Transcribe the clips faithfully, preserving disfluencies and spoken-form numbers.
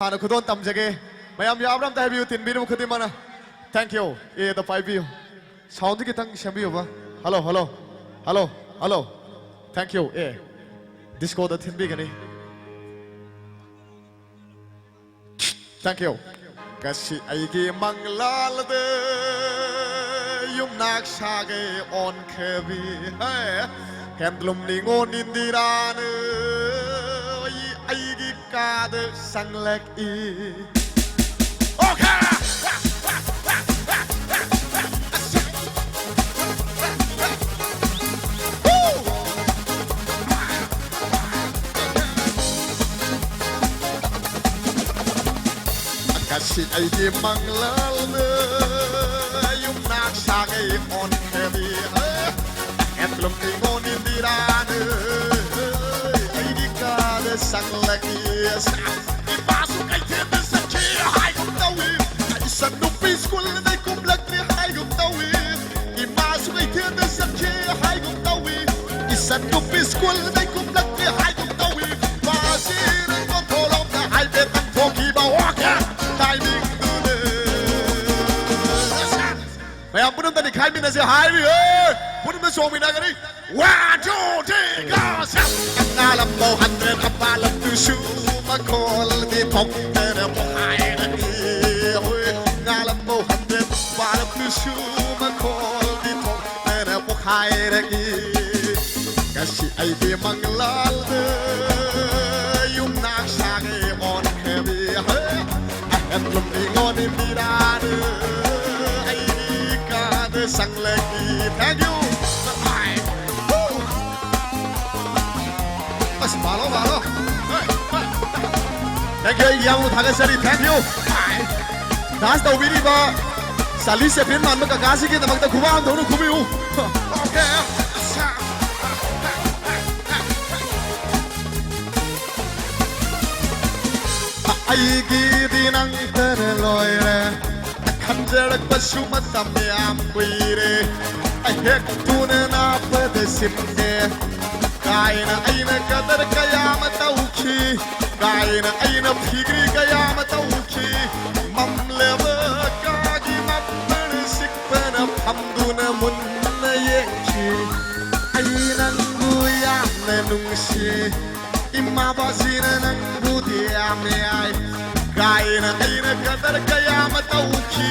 ꯍꯥꯟꯅ ꯈꯨꯗꯣꯜ ꯇꯝꯖꯒꯦ꯫ ꯃꯌꯥꯝ ꯌꯥꯕ꯭ꯔꯥ ꯑꯝꯇ ꯍꯥꯏꯕꯤꯌꯨ, ꯇꯤꯟꯕꯤꯔꯤꯕ ꯈꯨꯗꯤꯡꯃꯛꯅ꯫ Thank you꯫ ꯑꯦꯗ ꯄꯥꯏꯕꯤꯌꯨ꯫ Soundꯗꯨ ꯈꯤꯇꯪ ꯁꯦꯝꯕꯤꯌꯨꯕ꯫ Hello, hello, hello, hello꯫ Thank you꯫ A, discoꯗ ꯊꯤꯟꯕꯤꯒꯅꯤ꯫ Thank you꯫ ꯉꯁꯤ ꯑꯩꯒꯤ ꯃꯪꯂꯥꯜꯗ ꯌꯨꯝꯅꯥꯛ ꯁꯥꯒꯩ ꯑꯣꯟꯈ꯭ꯔꯕꯤ꯫ ꯍꯦ꯫ Handloom ꯅꯤꯉꯣꯜ ꯏꯟꯗꯤꯔꯥꯅ ꯑꯩ, ꯑꯩꯒꯤ ꯀꯥꯗ ꯆꯪꯂꯛꯏ꯫ Okay꯫ ꯉꯁꯤ ꯑꯩꯒꯤ ꯃꯪꯂꯥꯜꯗ ꯌꯨꯝꯅꯥꯛ ꯁꯥꯒꯩ ꯑꯣꯟꯈ꯭ꯔꯕꯤ꯫ Handloom ꯅꯤꯉꯣꯜ ꯏꯟꯗꯤꯔꯥꯅ ꯑꯩꯒꯤ ꯀꯥꯗ ꯆꯪꯂꯛꯏ꯫ ꯏꯄꯥꯁꯨ ꯀꯩꯊꯦꯜꯗ ꯆꯠꯈꯤ ꯍꯥꯏꯒꯨꯝ ꯇꯧꯏ꯫ ꯏꯆꯟ ꯅꯨꯄꯤ ꯁ꯭ꯀꯨꯜꯗꯩ ꯀꯨꯝꯂꯛꯇ꯭ꯔꯤ ꯍꯥꯏꯒꯨꯝ ꯇꯧꯏ꯫ ꯏꯃꯥꯁꯨ ꯀꯩꯊꯦꯜꯗ ꯆꯠꯈꯤ ꯍꯥꯏꯒꯨꯝ ꯇꯧꯏ꯫ ꯏꯆꯟ ꯅꯨꯄꯤ ꯁ꯭ꯀꯨꯜꯗꯩ ꯀꯨꯝꯂꯛꯇ꯭ꯔꯤ ꯍꯥꯏꯒꯨꯝ ꯇꯧꯏ꯫ ꯃꯥꯁꯤꯅ ꯀꯣꯟꯊꯣꯂꯣꯝꯗ ꯍꯥꯏꯐꯦꯠꯇꯪ ꯊꯣꯛꯈꯤꯕ꯫ Okay꯫ Timingꯗꯨꯅ ꯃꯌꯥꯝ ꯄꯨꯝꯅꯃꯛꯇ ꯅꯤꯈꯥꯏꯃꯤꯟꯅꯁꯦ ꯍꯥꯏꯔꯤꯌꯦ꯫ ꯄꯨꯟꯅ ꯆꯣꯡꯃꯤꯟꯅꯒꯅꯤ꯫ One, two, three, go, step꯫ ꯉꯥꯂꯝꯕꯧ ꯍꯟꯗ꯭ꯔꯦ ꯊꯝꯕꯥꯂꯝꯗꯨꯁꯨ ꯃꯈꯣꯜꯗꯤ ꯊꯣꯛꯇꯅ ꯄꯣꯛꯈꯥꯏꯔꯛꯏ꯫ ꯍꯣꯏ, ꯉꯥꯂꯝꯕꯧ ꯍꯟꯗ꯭ꯔꯦ ꯊꯝꯕꯥꯂꯝꯗꯨꯁꯨ ꯃꯈꯣꯜꯗꯤ ꯊꯣꯛꯇꯅ ꯄꯣꯛꯈꯥꯏꯔꯛꯏ꯫ ꯉꯁꯤ ꯑꯩꯒꯤ ꯃꯪꯂꯥꯜꯗ ꯌꯨꯝꯅꯥꯛ ꯁꯥꯒꯩ ꯑꯣꯟꯈ꯭ꯔꯕꯤ꯫ ꯍꯣꯏ꯫ ꯑꯍꯦꯟ ꯂꯨꯝꯕꯤ ꯉꯣꯟ ꯏꯟꯗꯤꯔꯥꯅ ꯑꯩꯒꯤ ꯀꯥꯗ ꯆꯪꯂꯛꯏ꯫ Thank you꯫ Bye꯫ Woo꯫ ꯑꯁ, ꯃꯥꯜꯂꯣ, ꯃꯥꯜꯂꯣ꯫ Thank you, ꯑꯩ ꯏꯌꯥꯝꯕꯕꯨ ꯊꯥꯒꯠꯆꯔꯤ꯫ Thank you꯫ Bye꯫ Dance ꯇꯧꯕꯤꯔꯤꯕ ꯆꯥꯔꯂꯤ ꯆꯦꯄ꯭ꯂꯤꯟ ꯃꯥꯟꯕ ꯀꯀꯥꯁꯤꯒꯤꯗꯃꯛꯇ ꯈꯨꯕꯥꯛ ꯑꯃ ꯊꯧꯅ ꯈꯨꯕꯤꯌꯨ꯫ Okay꯫ ꯑꯩꯒꯤꯗꯤ ꯅꯪꯇꯅ ꯂꯣꯏꯔꯦ꯫ ꯈꯟꯖꯔꯛꯄꯁꯨ ꯃꯇꯝ ꯌꯥꯝ ꯀꯨꯏꯔꯦ꯫ ꯑꯍꯦꯛ ꯊꯨꯅ ꯅꯥꯞꯄꯗ ꯁꯤꯝꯃꯦ꯫ ꯀꯥꯏꯅ ꯑꯩꯅ ꯀꯗꯔ ꯀꯌꯥ ꯑꯃ ꯇꯧꯈꯤ꯫ ꯀꯥꯏꯅ ꯑꯩꯅ ꯐꯤꯒ꯭ꯔꯤ ꯀꯌꯥ ꯑꯩꯅ ꯀꯗꯔ ꯀꯌꯥ ꯑꯃ ꯇꯧꯈꯤ,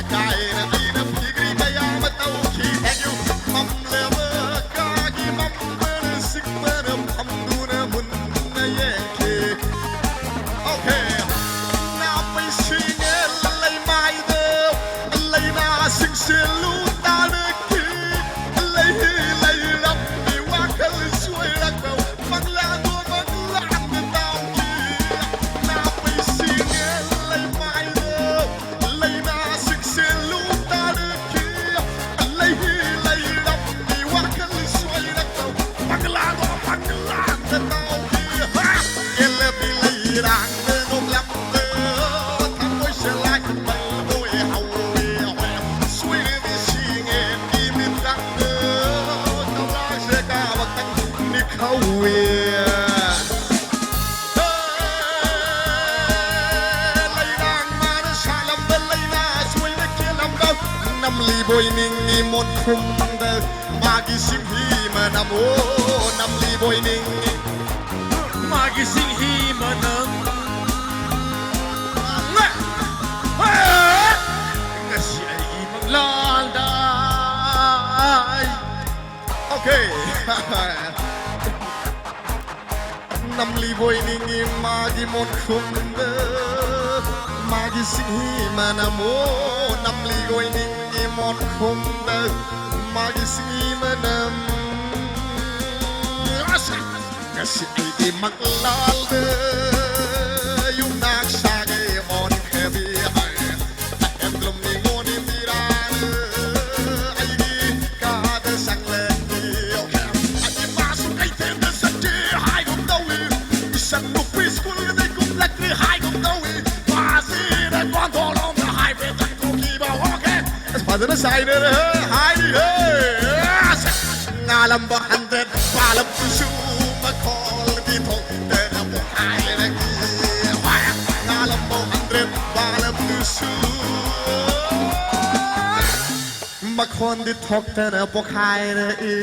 ꯑꯀꯥꯏꯅ ꯑꯩꯅ ꯐꯤꯒ꯭ꯔꯤ ꯀꯌꯥ ꯑꯃ ꯇꯧꯈꯤ꯫ Thank you. ꯃꯝꯂꯕ ꯀꯥꯒꯤ ꯃꯝꯕꯅ ꯁꯤꯛꯄꯅ ꯐꯝꯗꯨꯅ ꯃꯨꯟꯅ ꯌꯦꯡꯈꯤ꯫ Okay. ꯅꯥꯄꯩꯁꯤꯡꯉꯦ ꯂꯩꯃꯥꯏꯗ ꯂꯩꯅꯥꯁꯤꯡꯁꯦ ꯂꯨ ꯇꯥꯔꯛꯈꯤ꯫ ꯂꯩꯍꯤ ꯂꯩꯔꯝꯃꯤ ꯋꯥꯈꯜ ꯁꯣꯏꯔꯛꯄ ꯃꯪꯂꯥꯟꯗꯣ ꯃꯪꯂꯥꯟꯗ ꯇꯥꯎꯈꯤ꯫ ꯅꯥꯄꯩꯁꯤꯡꯉꯦ ꯂꯩꯃꯥꯏꯗ ꯂꯩꯅꯥꯁꯤꯡꯁꯦ ꯂꯨ ꯇꯥꯔꯛꯈꯤ꯫ ꯂꯩꯍꯤ ꯂꯩꯔꯝꯃꯤ ꯋꯥꯈꯜ ꯁꯣꯏꯔꯛꯄ ꯃꯪꯂꯥꯟꯗꯣ ꯃꯪꯂꯥꯟꯗ ꯇꯥꯎꯈꯤ꯫ ꯍꯥ! ꯀꯦꯜꯂꯕꯤ ꯂꯩꯔꯥꯡꯗ ꯅꯣꯛꯂꯝꯕ ꯊꯃꯣꯏꯁꯦ ꯂꯥꯏ ꯃꯜꯂꯣꯏ ꯍꯧꯋꯦ ꯍꯧꯋꯦ꯫ ꯁꯣꯏꯔꯕꯤ ꯁꯤꯡꯉꯦ ꯃꯤ ꯃꯤꯠꯇꯪꯗ ꯀꯧꯔꯥꯛꯁꯦ ꯀꯥꯕꯛꯇꯪ ꯅꯤꯛꯍꯧꯋꯦ꯫ ꯂꯩꯔꯥꯡ ꯃꯥꯅ ꯁꯥꯠꯂꯝꯕ ꯂꯩꯅꯥ ꯁꯣꯏꯅ ꯀꯦꯜꯂꯝꯕ ꯅꯝꯂꯤꯕꯣꯏ ꯅꯤꯡꯉꯤ ꯃꯣꯠꯈꯨꯝꯗ ꯃꯥꯒꯤ ꯁꯤꯡꯍꯤ ꯃꯅꯝ, ꯑꯣ, ꯅꯝꯂꯤꯕꯣꯏ ꯅꯤꯡꯉꯤ꯫ ꯃꯥꯒꯤ ꯁꯤꯡꯍꯤ ꯃꯅꯝ꯫ ꯉꯁꯤ ꯑꯩꯒꯤ ꯃꯪꯂꯥꯟꯗ꯫ Okay. ꯅꯝꯂꯤꯕꯣꯏ ꯅꯤꯡꯉꯤ ꯃꯥꯒꯤ ꯃꯣꯠꯈꯨꯝꯗ ꯃꯥꯒꯤ ꯁꯤꯡꯍꯤ ꯃꯅꯝ, ꯑꯣ, ꯅꯝꯂꯤꯕꯣꯏ ꯅꯤꯡꯉꯤ ꯃꯣꯠꯈꯨꯝꯗ ꯃꯥꯒꯤ ꯁꯤꯡꯍꯤ ꯃꯅꯝ꯫ ꯑꯁ! ꯉꯁꯤ ꯑꯩꯒꯤ ꯃꯪꯂꯥꯜꯗ ꯌꯨꯝꯅꯥꯛ ꯁꯥꯒꯩ ꯑꯣꯟꯈ꯭ꯔꯕꯤ ꯍꯥꯏ꯫ ꯍꯦꯟꯗ꯭ꯔꯨꯝ ꯅꯤꯉꯣꯜ ꯏꯟꯗꯤꯔꯥꯅ ꯑꯩꯒꯤ ꯀꯥꯗ ꯆꯪꯂꯛꯏ꯫ ꯑꯩꯒꯤ ꯃꯥꯁꯨ ꯀꯩꯊꯦꯜꯗ ꯆꯠꯀꯦ ꯍꯥꯏꯒꯨꯝ ꯇꯧꯏ꯫ ꯏꯆꯟ ꯅꯨꯄꯤ ꯁ꯭ꯀꯨꯜꯗꯩ ꯀꯨꯝꯂꯛꯇ꯭ꯔꯤ ꯍꯥꯏꯒꯨꯝ ꯇꯧꯏ꯫ ꯃꯥꯁꯤꯅ ꯀꯣꯟꯊꯣꯡꯂꯣꯝꯗ ꯍꯥꯏꯐꯦꯠ ꯆꯪꯊꯣꯛꯈꯤꯕ꯫ Okay꯫ ꯑꯁ, ꯐꯖꯅ ꯆꯥꯏꯅꯔꯦ, ꯍꯥꯏꯔꯤꯍꯦ꯫ ꯑꯁ, ꯉꯥꯂꯝꯕ ꯍꯟꯗ꯭ꯔꯦꯠ ꯄꯥꯜꯂꯝꯗꯨꯁꯨ ꯃꯈꯣꯜꯗꯤ ꯊꯣꯛꯇꯅ ꯄꯣꯈꯥꯏꯔꯛꯏ꯫ ꯉꯥꯂꯝꯕ ꯍꯟꯗ꯭ꯔꯦꯠ ꯄꯥꯜꯂꯝꯗꯨꯁꯨ ꯃꯈꯣꯟꯗꯤ ꯊꯣꯛꯇꯅ ꯄꯣꯈꯥꯏꯔꯛꯏ꯫